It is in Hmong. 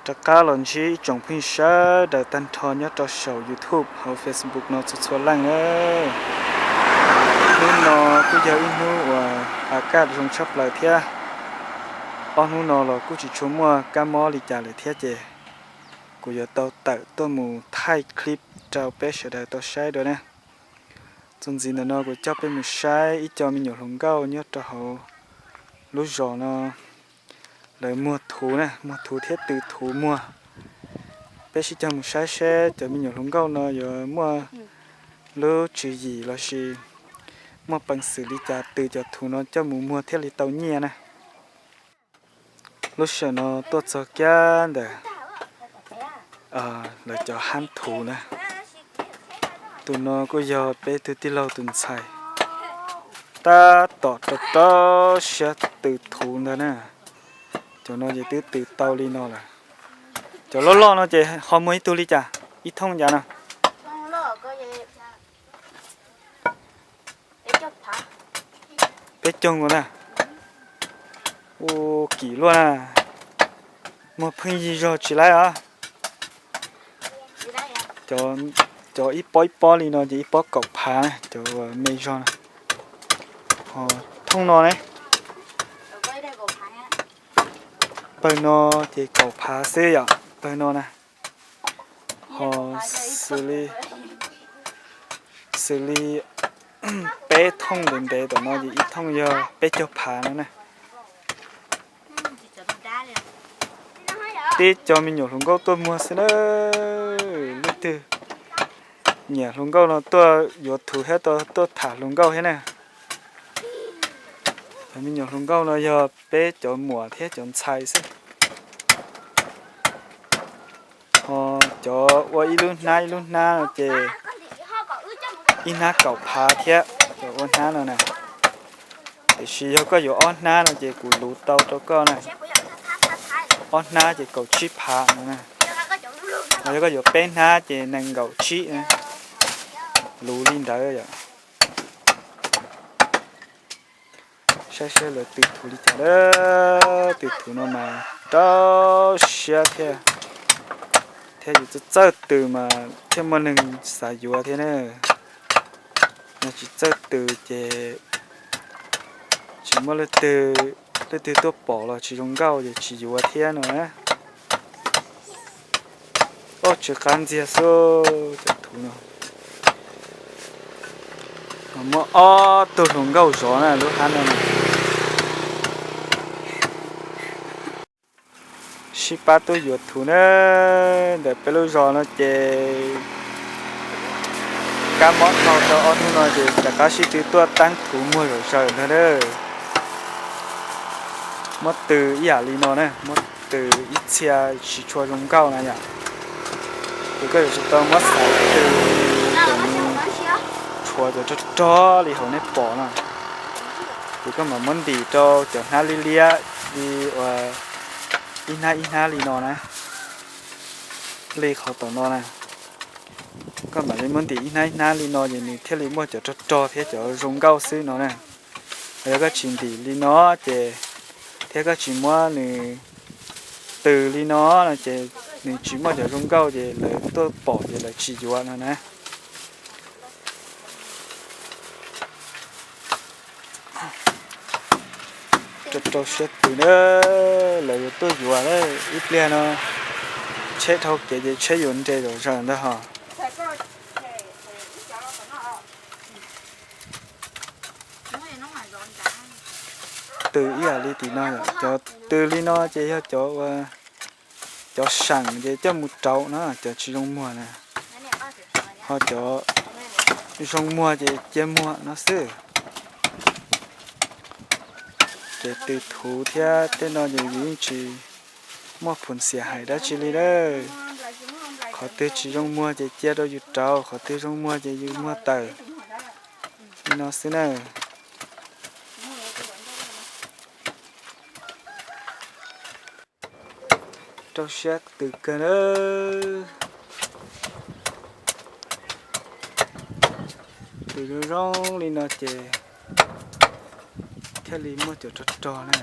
Rov qab los ntsib ib tsoom phooj ywg sawv daws tag nrho nyob rau saum YouTube hauv Facebook no txhua txhua leej na. Hnub no kuj yog ib hnub uas a kaj zoo tshaj plaws thiab. Ob hnub no los kuj tsis tshua muaj kab mob li cas lawm thiab ces kuv yuav tau tawm tuaj mus thaij clip rau peb sawv daws tau saib dua na. Txuas ntxiv ntawm no kuv coj peb mus saib ib co me nyuam hluas nkauj nyob rau hauv lub zos no, lawv muag thuv na, muag thuv thiab tw thuv muag. Peb sib cog mus saib seb cov me nyuam hluas nkauj no yuav muaj lub tswv yim lossis muaj peev xwm li cas tw cov thuv no coj mus muag thiaj li tau nyiaj na. Lub sij hawm no tuaj txog kiag ntawm lawv cov hab thuv na. Tus no kuj yog peb tug tij laug tus ntxhais tab tom rau rau siab tw thuv ntag na. Cov no ces twb tw tau li no lawm. Cov loj loj no ces ho muag ib tug li cas, ib thooj cas no? Peb caug nkaus na. Ua kim luaj na. Muag pheej yig zog tsis laib os. Cov ib pob ib pob li no ces ib pob kaum phav na, cov me zog na. Ho thooj no ne, pawg no ces kaum phav xwb yom, pawg no na. Ho xws li, xws li peb thooj ntev ntev tom no ces ib thooj yog peb caug phav no na. Tib co me nyuam hluas nkauj tuaj muag xwb na. Leej twg nyiam hluas nkauj no tuaj yuav thuv thiab tuaj tham hluas nkauj thiab na. Cov me nyuam hluas nkauj no yog peb cov muam thiab cov ntxhais xwb. Ho cov ua ib lub hnab ib lub hnab no ces ib hnab kaum phav thiab, cov ua hnab no na. Tiam sis yog koj yuav ob hnab no ces kuv luv tau rau koj na. Ob hnab ces kaum tsib phav no na. Ho yog koj yuav peb hnab ces nees nkaum tsib na. Luv li ntawd yom. Saib saib lawv tw thuv li cas lawm. Tw thuv no mas rau siab thiab, thiab yus txawj txawj tw mas thiaj muaj neeg xav yuav thiab na. Yog tsis txawj tw ces tsis muaj leej twg, leej twg tuaj pom los tsis zoo nkauj ces tsis yuav thiab no na. Ob, tsw qab ntxiag xwb cov thuv no. Muaj ob tug hluas nkauj zov na lub hab no na. Sib pab tuaj yuav thuv na. Ntawm peb lub zos no ces kab mob dhau rau ob hnub no ces rov qab sib tw tuaj teeb thuv muag zom zaws ntag na. Muab tw ib yam li no na, muab tw ib txhia tsis tshua zoo nkauj na yom. Ces koj yuav tsum tau muab xaiv tw kom nws tshuav cov rog rog li hauv nej pom no. Ces koj mam muab ntim rau cov hnab liab liab li uas ib hnab ib hnab li no na, li qhov tom no na. Koj mam li muab ntim ib hnab ib hnab li no ces nws thiaj li muaj cov rog rog thiab cov zoo nkauj xwb no na. Yog koj tsis ntim li no ces, thiab koj tsis muab nws tw li no no ces nws tsis muaj cov zoo nkauj ces lawv tuaj pom ces lawv tsis yuav no na. Rau rau siab tw na, lawv yuav tuaj yuav na, ib pliag no tsheb dhau kev ces tsheb yuav nres zom zaws ntag hos. Tw ib yam li tim no, cov tw li no ces yog cov, cov seem ces coj mus rauv na, cov tsis zoo muag na. Ho cov zoo muag ces cia muag no xwb. Ces tw thuv thiab tej no ces yus yeej tsis muaj phum xiam hais dab tsi li na. Qhov twg tsis zoo muag ces cia rau yus rauv, qhov twg zoo muag ces yus muag tawm. Li no xwb na. Rau siab tw kawg na. Tw zoo zoo li no ces thiaj li muaj cov rog rog na.